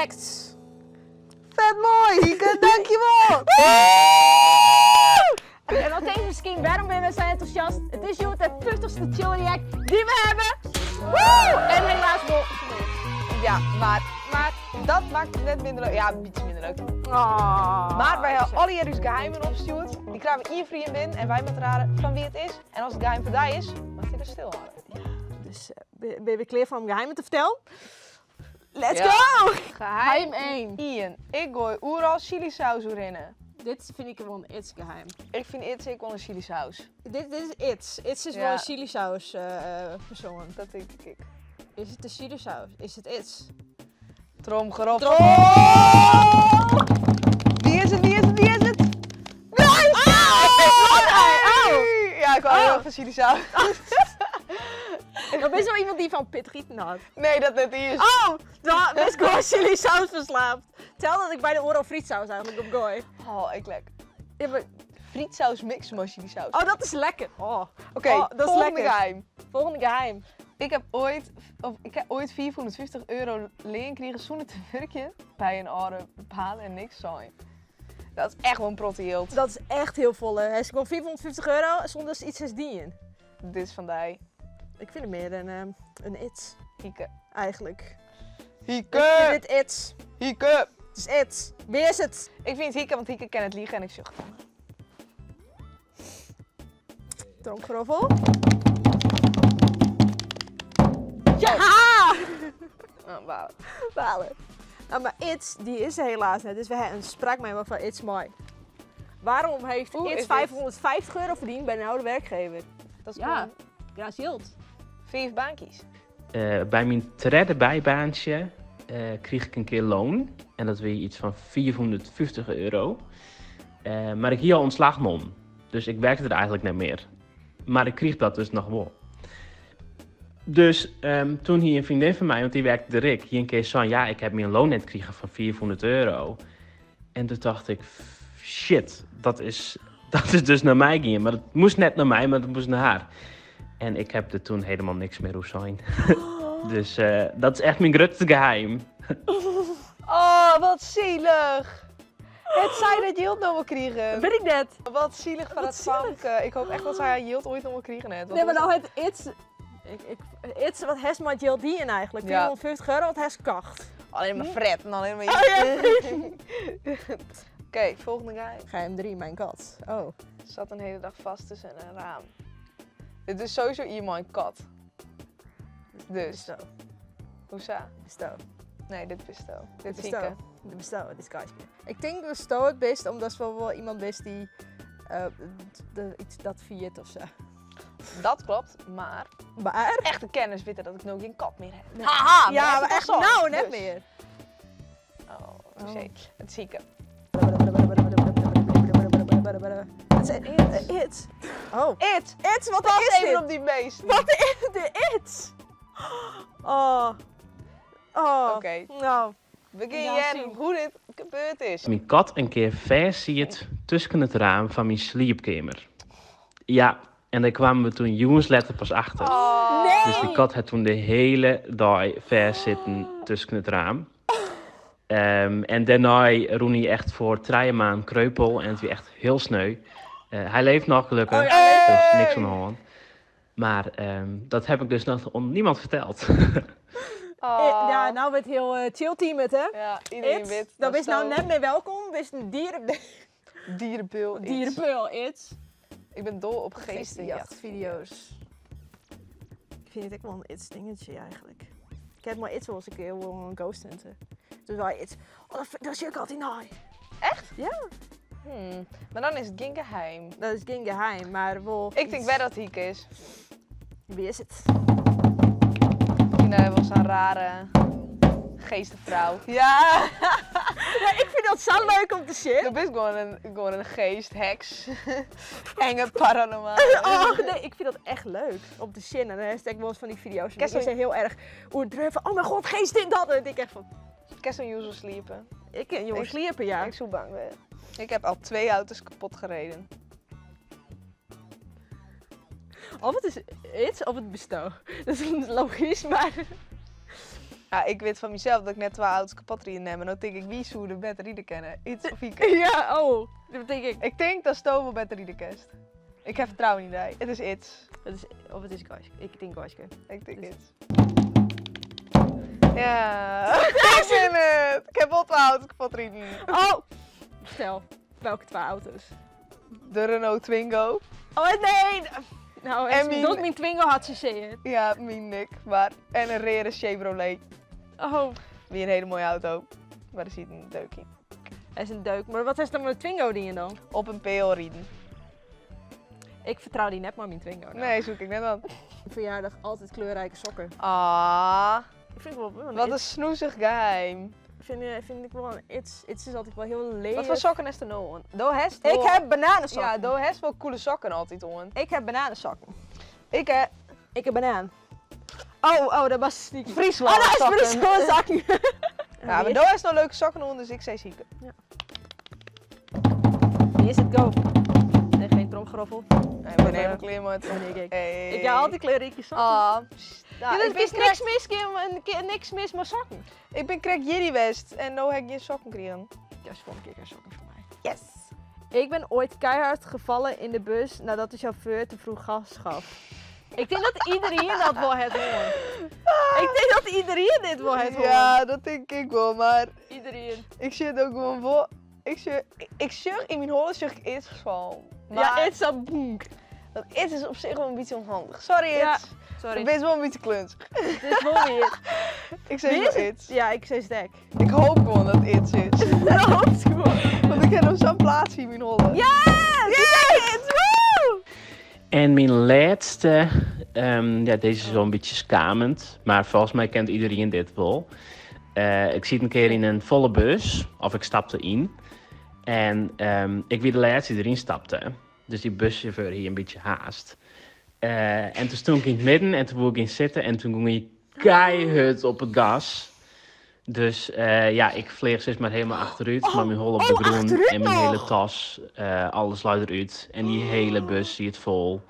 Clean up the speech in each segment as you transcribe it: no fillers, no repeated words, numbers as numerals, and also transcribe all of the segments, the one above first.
Facts. Fet moai, Hieke, dankjewol! En dan tinke miskien, wêrom binne we sa entûsjast? It is hjoed de 50ste Chill React dy't we hawwe. Woe! En helaas wol Ja, mar, mar dat makket it net minder leuk. Ja, in bytsje minder leuk. Oh, Mar wy hawwe allegear ús geheimen opstjoerd. Dy krije we ien foar ien binnen en wy moatte rade fan wa't it is. En as it geheim fan dy is, moatst dy der stil hâlde. Dus binne we klear foar om geheimen te fertellen? Let's Ja. go! Geheim Geheim 1. 1. Ik goai oeral chilisaus oerhinne. Dit fyn ik wol in Ids geheim. Ik fyn Ids ek wol in chilisaus. Dit, dit is Ids. Ids is Ja. wol in chilisaus persoan. Dat tink ik ek. Is it de chilisaus? Is it Ids? Tromgeroffel. Trom! Wie is it, wie is it, wie is it? Nee! Oh! Ja, ik hou heel Oh. erg fan chilisaus. Dat is wel iemand die fan pitich iten hâldt. Nee, dat net is. Oh! Dan is gewoan chilisaus ferslave. Tel dat ik by de oeral frietsaus eigentlik op goai. Oh, ik lek. Ja, mar Frietsaus mixen mei chilisaus. Oh, dat is lekker. Oh. Oké, Oh, dat is volgende lekker. geheim. Volgende geheim. Ik heb ooit, of, ik heb ooit €450 leen kregen zonder te werken bij een oude baan en niks zijn. Dat is echt wel een protte jild. Dat is echt heel volle. Hij is gewoon €450 zonder iets te dienen. Dit is van die. Ik vind het meer een iets, Hieke. eigenlijk. Ik Hieke! vind dit iets. Hieke! Het is iets. Wie is het? Ik vind Hieke, want Hieke kan het liegen en ik zucht. Tromgeroffel. Ja! Oh, wauw. Balen. Nou, maar Ids, die is er helaas net. Dus we hebben een spraakmemo van Ids Mooi. Waarom heeft Hoe Ids is dit? €550 verdiend bij een oude werkgever? Dat is Ja. gewoon Graas yield. vijf baantjes. Bij mijn derde bijbaantje kreeg ik een keer loon. En dat weer iets van €450. Maar ik hier al ontslag nam. Dus ik werkte er eigenlijk niet meer. Maar ik kreeg dat dus nog wel. Dus toen hier een vriendin van mij, want die werkte er ik, hier een keer zei, ja, ik heb mijn loon net gekregen van €400. En toen dacht ik, shit, dat is dus naar mij gegaan. Maar dat moest net naar mij, maar dat moest naar haar. En ik heb er toen helemaal niks meer over zijn. Dus dat is echt mijn grootste geheim. Oh, wat zielig. Het zei dat Jilt nog wel kregen. Weet ik net. Wat zielig van Wat dat zielig. famke. Ik hoop echt dat zij haar Jilt ooit nog wel kregen heeft. Want Nee, maar dat nou het Ids... Ik, Ids, wat heeft met Jilt die in eigenlijk? Ja. €450, wat heeft kacht? Alleen maar Fred en alleen maar Oh, ja. Oké, volgende geheim. Geheim 3, mijn kat. Oh. Zat een hele dag vast tussen een raam. Dit is sowieso iemand een kat. Dus, Bisto. hoe zo? Bisto. Nee, dit is Bisto. Dit is Bisto. Hieke. De Bisto, dit is Kaiske. Ik denk Bisto het best, omdat ze wel, wel iemand is die iets dat viert of zo. Dat klopt, maar Maar? echte kennis weten dat ik nog geen kat meer heb. Nee. Haha, ja, maar maar echt zo. nou net Dus. meer. Oh, oh. Het is Hieke. Het is it. Oh. It! It, wat Pas is even dit? op die beest. Wat is de it? Oh. Oh. Oké. Nou. We gaan Ja, jaren zien. hoe dit gebeurd is. Mijn kat een keer versiert tussen het raam van mijn slaapkamer. Ja, en daar kwamen we toen jongens later pas achter. Oh. Nee. Dus die kat had toen de hele dag vers zitten tussen het raam. En daarna roen hij echt voor 3 maanden kreupel en het was echt heel sneu. Hij leeft nog gelukkig, Oh ja, dus Hey! niks aan de hand. Maar dat heb ik dus nog aan niemand verteld. Oh. Ja, nou wordt heel chill team het, hè? Ja, iedereen It, weet. dat is nou zo net meer welkom. Is een dieren... Dierenpil. It. Dierenpeul, it. Ik ben dol op geestenjacht. Geestenjachtvideo's. Ik vind het ook wel een iets dingetje eigenlijk. Ik heb maar iets wel eens een keer wel een ghost hunten. Dus wel iets. Oh, dat zie ik altijd naar. Echt? Ja. Maar dan is het geen geheim. Dat is geen geheim, maar wel. Ik denk iets. wel dat Hieke is. Wie is het? Tina was een rare geestenvrouw. Ja! Ja, ik vind dat zo leuk om te zien. Dat is gewoon een geest, heks. Enge paranormale. Oh nee, ik vind dat echt leuk om te zien. En dan heb ik wel eens van die video's. En Ken dan is zo'n- heel erg oerdreven. Oh mijn god, geest dit dat. En dan denk ik echt van, Ik heb zo'n user sliepen. ik ken jongens Ik- sliepen, ja. Ik zo bang ben. Ik heb al 2 auto's kapot gereden. Of het is iets of het besto. Dat is logisch, maar... Ja, ik wit fan mysels dat ik net twa auto's kapot riden ha, mar no tink ik, wie soe der better ride kinne? Ids of Hieke? Ja, oh, dat tink ik. Ik tink datsto wol better ride kinst. Ik ha fertrouwen yn dy. It is Ids. It is, of it is Gaiske. Ik tink Gaiske. Ik tink Ids. Ja, ik bin it. Ik ha wol twa auto's kapot riden. Oh! Stel, welke twa auto's? De Renault Twingo. Oh nee! Nou, En myn- dat myn Twingo hat se sear. Ja, myn ek. Mar, en in reade Chevrolet. Oh. Wie in hiele moaie auto. Mar der siet in deuk yn. Dat is in deuk. Mar wat hast dan mei de Twingo dien dan? Op in peal riden. Ik fertrou dy net mei myn Twingo. No. Nee, soe ik net dwaan. Verjaardag altijd kleurrijke sokken. Ah, Ik vind het wel, wat in snoezich geheim. Vind ik wel een iets. Iets is altijd wel heel leeg. Wat foar sokken hast der no oan? Do hast Ik wol- heb bananensokken. Ja, do hast wol coole sokken altyd oan. Ik heb bananensokken. Ik heb Ik heb banaan. Oh, oh, dat was sneaky. Friesland Oh, dat is sokken. Friesland sokken. Ja, mar do hast no leuke sokken oan, dus ik sei Hieke. Wie is het? Go. Nee, geen tromgeroffel. Nee, we nemen klear mei it. Nee, ik. Hey. Ik heb altijd kleurrijke sokken. Ah, pst. Nou, Ja, ik er ben is niks mis, Kim, niks mis met sokken. Ik ben krekt jierdei west en no ha ik gjin sokken krigen. Ja, is volgende keer geen sokken voor mij. Yes! Ik ben ooit keihard gevallen in de bus nadat de chauffeur te vroeg gas gaf. Ik denk dat iedereen dat wel het hoort. Ik denk dat iedereen dit wel het hoort. Ja, dat denk ik wel, maar Iedereen. ik zit ook gewoon voor. Ik zucht in mijn holle zucht ik eerst gevallen. Maar Ja, het is een boek. dat is op zich wel een beetje onhandig. Sorry, Ja, Ids. Sorry. Het is wel een beetje klunzig. Het is wel weer. Ik zeg Wie wel is het? Ids. Ja, ik zei stek. Ik hoop gewoon dat Ids is. Dat hoop ik gewoon. Want ik heb nog zo'n plaatsje in mijn holle. Ja! Yes! Woe! En mijn laatste, ja, deze is wel een beetje skamend, maar volgens mij kent iedereen dit wel. Ik zit een keer in een volle bus, of ik stapte in. En ik wie de laatste die erin stapte. Dus die buschauffeur hier een beetje haast. En toen stond ik in het midden en toen wilde ik in zitten en toen ging hij keihard op het gas. Dus ja, ik vleeg steeds maar helemaal achteruit. Maar mijn hol op de oh, grond achteruit en mijn nog? hele tas, alles luidt eruit. En die hele bus zit vol.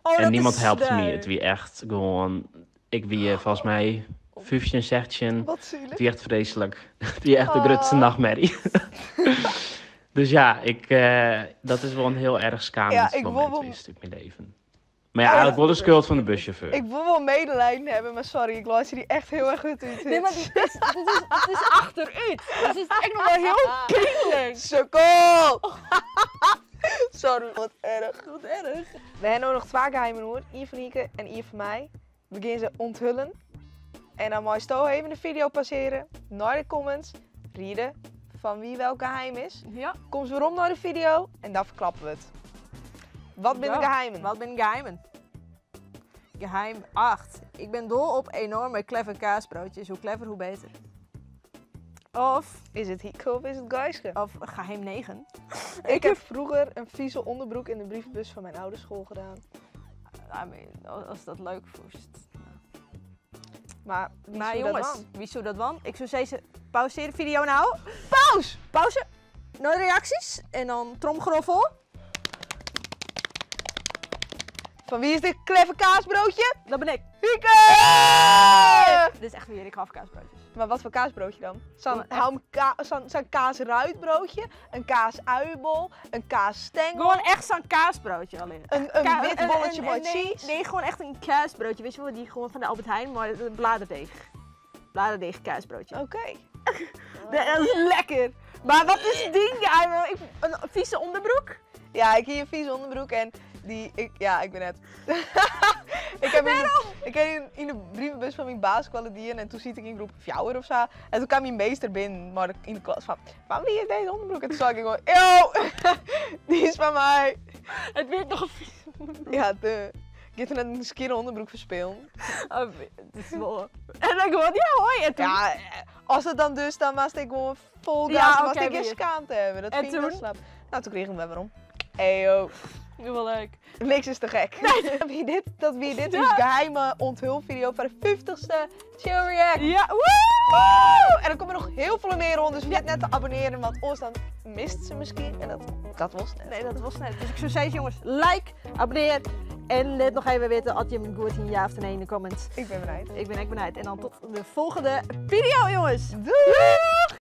Oh, En dat niemand is helpt me. sneu. Het wie echt gewoon... Ik wie volgens mij 15, 16. Wat zielig. Het wie echt vreselijk. Het wie echt de grootste Oh. nachtmerrie. Dus ja, dat is wel een heel erg skamend Ja, ik wil moment wel- geweest in mijn leven. Maar ja, eigenlijk wel de schuld van de buschauffeur. Ik wil wel medelijden hebben, maar sorry, ik luister die echt heel erg goed uit. Nee, maar het is achteruit. Dus het is echt nog wel heel pijnlijk. Sukkel! Sorry, wat erg. Wat erg. We hebben nog twee geheimen hoor. Eén van Hieke en één van mij. We gaan ze onthullen. En dan mag je even de video passeren. Naar de comments. Rieden van wie welk geheim is. Ja. Kom ze weer om naar de video en dan verklappen we het. Wat zijn de Ja. geheimen? Wat ben geheimen? Geheim 8. Ik ben dol op enorme clever kaasbroodjes. Hoe clever, hoe beter. Of, Is het Hieke of is het Gaiske? of geheim 9. Ik heb vroeger een vieze onderbroek in de brievenbus van mijn oude school gedaan. I mean, als dat leuk voest. Maar wie Maar zou dat jongens, dan? wie zou dat wan? Ik zou zeggen, pauzeer de video nou. Pauze! Pauze! Naar de reacties en dan tromgeroffel. Van wie is dit kleffe kaasbroodje? Dat ben ik. Hieke! Dit is echt weer, ik hou van kaasbroodjes. Maar wat voor kaasbroodje dan? Zo'n Echt? zo'n kaasruitbroodje, een kaasuibol, een kaasstengel, Gewoon echt zo'n kaasbroodje alleen. een wit bolletje met nee, cheese. Nee, gewoon echt een kaasbroodje. Weet je wel, die gewoon van de Albert Heijn, maar een bladerdeeg. Bladerdeeg kaasbroodje. Oké. Dat is lekker. Maar wat is het ding? Ja, een vieze onderbroek? Ja, ik heb hier een vieze onderbroek en die, ik, ja, ik ben net. ik heb in, ik heb in de brievenbus van mijn baas kwam die in en toen zit ik in groep 4 of zo. En toen kwam mijn meester binnen, maar in de klas van, van wie is deze onderbroek? En toen zag ik gewoon, yo, die is van mij. Het werd nog een vieze onderbroek. Ja, de. Ik heb net een skere onderbroek verspelen. Oh, het is wel... En dan gewoon, ja hoi. En toen, Ja, als het dan dus, dan was ik gewoon vol gas. Ja, Ja, was oké, ik geen weer. schaamte hebben. Dat En vind ik wel toen? slap. Nou, toen kreeg ik hem weer waarom. Eyo, Nu wel leuk. niks is te gek. Wie dit, dat wie dit is geheime onthulvideo van de 50ste Chill React. Ja, woe! Woe! En er komen nog heel veel meer rond, dus vergeet net te abonneren, want anders dan mist ze misschien. En dat was net. Nee, dat was net. Dus ik zou zeggen, jongens, like, abonneer En lit noch even witte oft jim it goed hiene, ja of nee yn de comments. Ik bin benijd. Ik bin ek benijd. En dan tot de folgjende video, jonges. Doei!